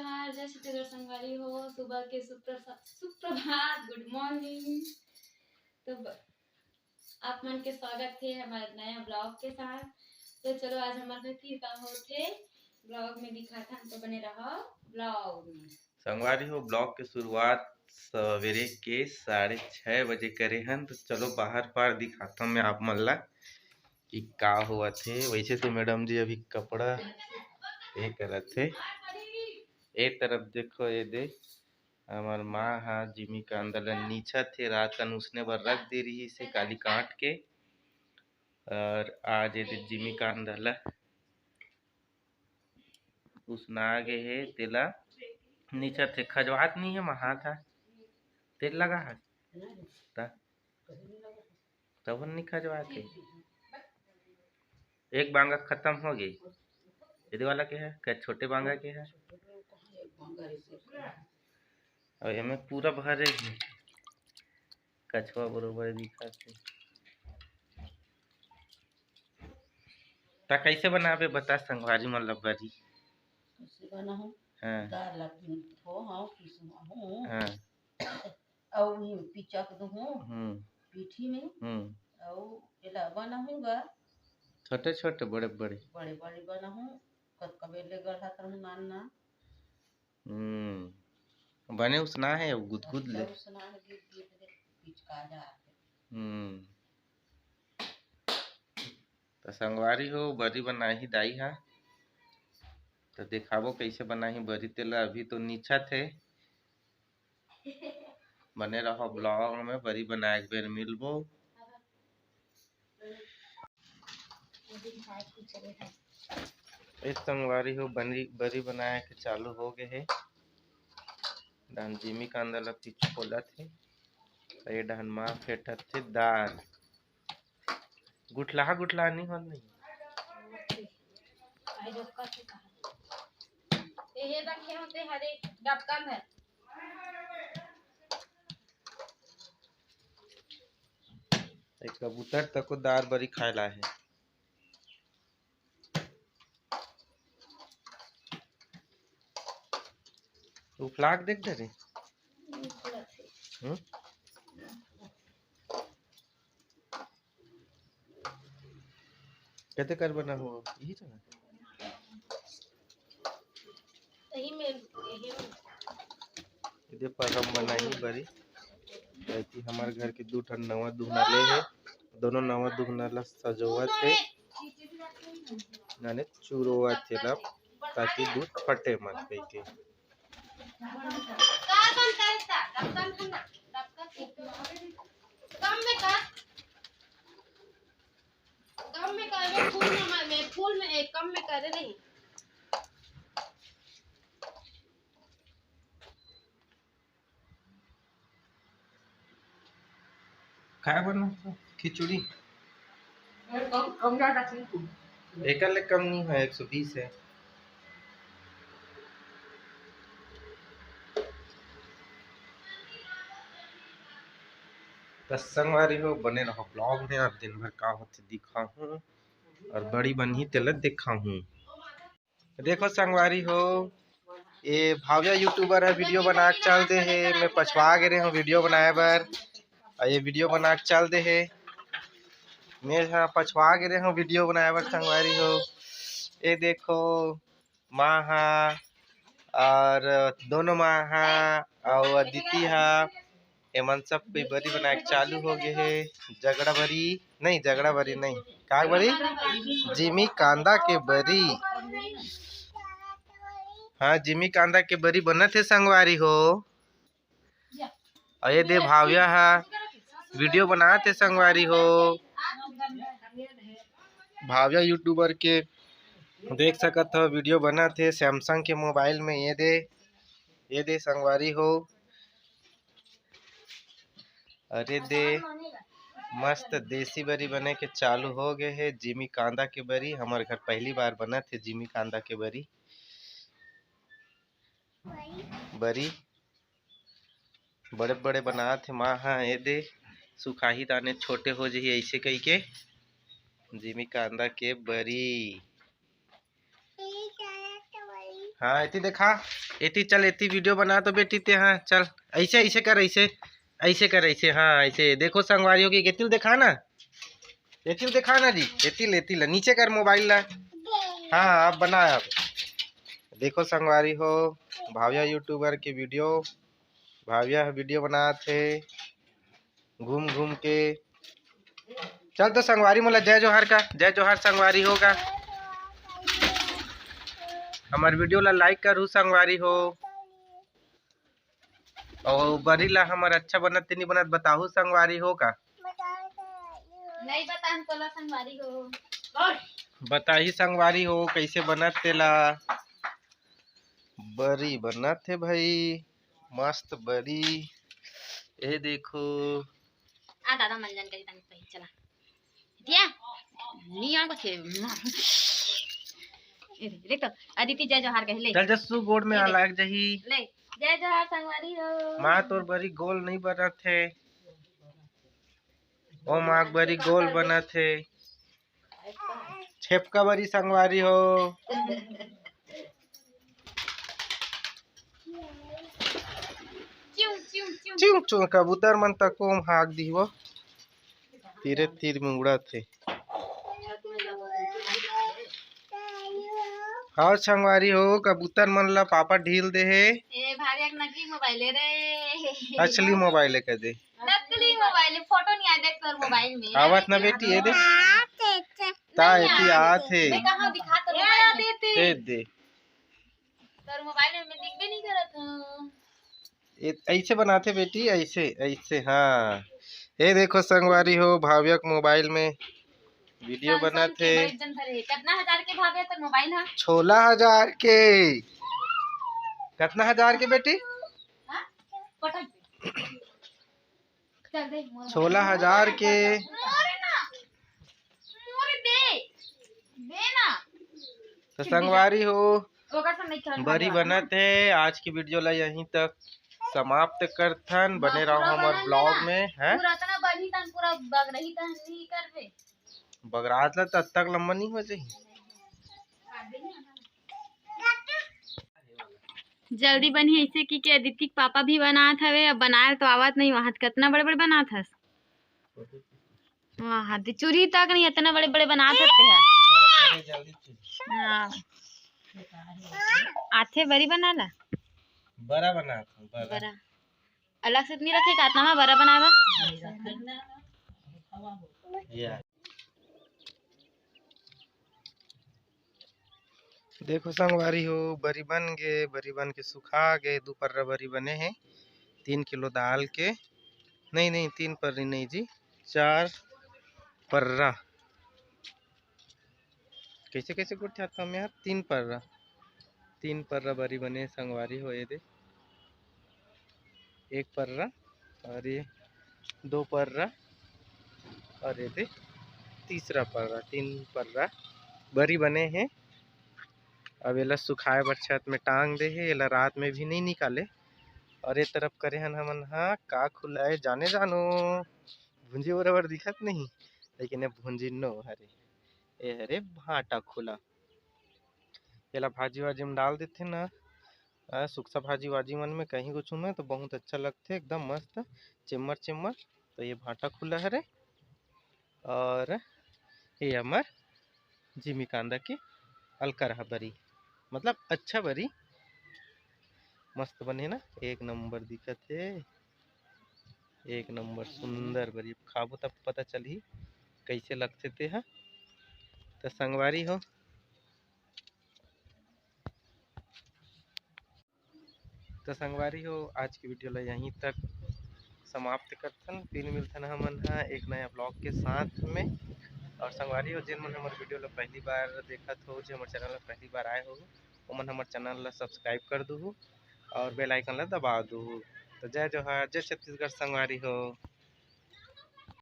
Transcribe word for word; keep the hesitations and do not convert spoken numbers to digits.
नमस्कार, जय छत्तीसगढ़ संगवारी हो। सुबह के सुप्रभा-, सुप्रभात, गुड मॉर्निंग। तो ब-, आप मन के स्वागत है हमारे नया ब्लॉग के साथ। तो चलो, आज हमारे घर की का होत है, ब्लॉग में दिखाथन, तो बने रहो ब्लॉग में। संगवारी हो, ब्लॉग के शुरुआत सवेरे के साढ़े छः बजे करे हन। तो चलो, बाहर पार दिखाता हूँ मैं आप मन ला कि का होवत हे। वैसे तो मैडम जी अभी कपड़ा ये करत हे। ए तरफ देखो, ये दे, हमर माँ हा जिमी कांदा ला नीचत हे, रात कन उसने बर रख दे रही से काली काट के, और आज ये दे जिमी कांदा ला उसना गे हे, तेला नीचत हे, खजवात नहीं है, महा था तेल लगा है, ता तब नहीं खजवात है। एक बांगा खत्म हो गई, ये वाला के है, क्या छोटे बांगा के है? और एमे पूरा भरे हे, कछवा बरोबर दिखत हे। ता कैसे बनाबे बता संगवारी मन ला बरी। कैसे बनाहूँ? हाँ। दाल ला धो हूँ, पिसवा हूँ। हाँ। अउ उही पिचक दूहूँ हम्म। पीठी में। हम्म। अउ एला बनाहूँ गा। छोटे छोटे, बड़े बड़े। बड़े बड़े बनाहूँ। कतका बेर ले गढ़त रहूँ नान नान। हम्म। बने उसना है, अब गुदगुद ले। अच्छा, उसना है, गिर गिर ले पिचका जात हे। हम्म। त संगवारी हो, बरी बनाही दाई हा, त देखाबो कैसे बनाही बरी तेला। अभी तो नीचत हे, बने रहो ब्लॉग में, बरी बनाए के बेर मिलबो। ए संगवारी हो, बरी, बरी बनाए के चालू हो गए हे। डहन जिमी कांदा ला पिचकोलत हे, त ए डहन माँ फेंटत हे दार। गुठलाहा गुठलाहा नहीं होत नहीं। ये रखे होते हरे डबकन है। एक कबूतर तको दार बरी खाए ला हे। उफलाक देख दे रे। हम्म? कते कर बना हो? यही तो ना। सही में, यही में। ये दे पर हम बनाही बरी। ऐसी हमारे घर के दू ठन नवा दुहना ले हे, दोनों नवा दुहना ला सजोवत हे, माने चुरोवत हे ला, ताकि दूध फटे मत कहिके। कम में कर, कम में कर, फूल में, फूल में, कम में कर रही। खाए बर ना तो खिचड़ी। अरे कम, कम ज्यादा ठीक है। एकर ले कम नहीं है, एक सौ बीस है। त संगवारी हो, बने रहो ब्लॉग में, और दिन भर का होथे दिखाहूँ, और बड़ी बनही तेला दिखाहूँ। देखो संगवारी हो, ये भाविया यूट्यूबर है, वीडियो बना के चल दे हे। मैं पछवा गे रहे हूँ वीडियो बनाए बर, और ये वीडियो बना के चल दे हे। मैं हा पछवा गे रहे हूँ वीडियो बनाए बर संगवारी हो। ये देखो माँ हा और दोनों माँ हा और अदिति हा, एमन सब कोई बरी बनाए के चालू हो गए हे। जगड़ा बरी नहीं, जगड़ा बरी नहीं, का बरी? जिमी कांदा के बरी। हाँ, जिमी कांदा के बरी बनत हे संगवारी हो। अउ ये दे भाविया हा वीडियो बनात हे संगवारी हो। भाविया यूट्यूबर के देख सकत हो, वीडियो बनत हे सैमसंग के मोबाइल में। ये दे, ये दे संगवारी हो। अरे दे, मस्त देसी बरी बने के चालू हो गए हे। जिमी कांदा के बरी, हमर घर पहली बार बनत हे जिमी कांदा के बरी। बरी बड़े बड़े बनात हे माँ हा। ये दे, सुखाही ताने छोटे हो जही, ऐसे कही के जिमी कांदा के बरी। हाँ, एती देखा, एती चल, एती वीडियो बना तो बेटी ते। हाँ, चल, ऐसे, ऐसे कर, ऐसे, ऐसे कर, ऐसे। हाँ, ऐसे देखो संगवारी हो कि एतिल देखा ना, एतिल देखा ना जी, एतिल, एतिल नीचे कर मोबाइल ला। हाँ, अब बना अब। देखो संगवारी हो, भाविया यूट्यूबर के वीडियो, भाविया वीडियो बनात हे घूम घूम के। चल तो संगवारी मोला जय जोहार का, जय जोहार संगवारी हो का। हमर वीडियो ला लाइक करू संगवारी हो, और बरी ला हमर अच्छा बनत ते नहीं बनत बताहू संगवारी हो का। नहीं बताहूं तोला संगवारी हो। बताही संगवारी हो कैसे बनत तेला। बरी बनत हे भाई, मस्त बरी। ए देखो। आ दादा मंजन कही तंग पही चला। दिया। नी आंगो छे। ए देख तो, अदिति जय जोहार कही ले। चल जस्सू गोड़ में आ लाग जही। ले, जय जोहार संगवारी हो। माँ तोर बरी गोल नहीं बनत हे। ओ माँ बरी गोल बनत हे। छेपका बरी संगवारी हो। चिउ, चिउ, चिउ। चिउ, चिउ, कबूतर मन तको हाक दी वो। तीरे तीर में उड़त हे। हाँ संगवारी हो, कबूतर मन ला पापा ढील दे हे। ए भारी एक नकली मोबाइल हे रे। असली मोबाइल हे कदे। नकली मोबाइल हे, फोटो नहीं आए देख तोर मोबाइल में। आवत ना बेटी, ये दे। ता नहीं एती आए। आत हे। मैं कहाँ दिखा तोर मोबाइल में? ए दे। तोर मोबाइल में मैं दिखबे नहीं करत हूँ। ए-, ऐसे बनाथे बेटी, ऐसे, ऐसे, हाँ। ए देखो संगवारी हो, भाविया के मोबाइल में वीडियो Samsung बनत के हे। बड़े जन धरे हे। कितना हजार के भाविया तोर मोबाइल हा? सोलह हजार के। कितना हजार के बेटी? हाँ? पटक दे। चल दे, मोर सोलह हजार के। मोरे ना। मोरे दे। दे ना। तो संगवारी हो, ओकर से नहीं खेल बरी भाई। बनत हे। आज की वीडियो ला यहीं तक समाप्त करथन। बने रहो हमर ब्लॉग में, हैं? पूरा इतना बनी तन पूरा बगरही तन नहीं करबे। बगरात ला तो अतक लंबा नहीं हो जाही। जल्दी बनी ऐसे कि के अदिति के पापा भी बनात हवे। अब बनाए तो आवत नहीं, वहां कितना बड़े बड़े बनात हस। वहाँ दे चूरी तक नहीं, इतना बड़े बड़े बनात हते हैं। हाँ। आथे बरी बना ला। बड़ा बना था, बड़ा। बड़ा। अलग से नहीं रखे का, इतना में बड़ा बनावा। या। देखो संगवारी हो, बरी बन गे, बरी बन के सुखा गे, दू पर्रा बरी बने हे, तीन किलो दाल के, नहीं, नहीं, तीन पर्री नहीं जी, चार पर्रा। कैसे, कैसे गुड़थे हाथ में यार? तीन पर्रा, तीन पर्रा बरी बने संगवारी हो, ये दे। एक पर्रा और ये दो पर्रा और ये दे तीसरा पर्रा, तीन पर्रा बरी बने हे। अब एला सुखाए बर छत में टांग दे हे, एला रात में भी नहीं निकाले। और ये तरफ करे हन हमन हा का खुलाए जाने जानो, भुंजी बराबर दिखत नहीं, लेकिन ये भुंजी नो हरे, ये हरे भाटा खुला। एला भाजी वाजी में डाल देथे ना, आ, सुक्खा भाजी वाजी मन में कहीं कुछ में तो बहुत अच्छा लगथे, एकदम मस्त चिम्मर चिम्मर। तो ये भाटा खुला हरे और ये हमर जिमी कांदा के अलकरहा बरी, मतलब अच्छा बरी, मस्त बने ना, एक नंबर दिखत हे, एक नंबर सुंदर बरी। खाबो तब पता चलही कैसे लगथे ते ह। तो संगवारी हो, तो संगवारी हो, आज की वीडियो ला यहीं तक समाप्त करथन। फिर मिलथन हमन ह एक नया ब्लॉग के साथ में। और संगवारी हो, जेन मन हमर वीडियो ला पहली बार देखत हो, जे हमर चैनल ला पहली बार आए हो, ओमन हमर चैनल ला सब्सक्राइब कर दूहू और बेल आइकन ला दबा दूहू। तो जय जोहार, जय छत्तीसगढ़ संगवारी हो।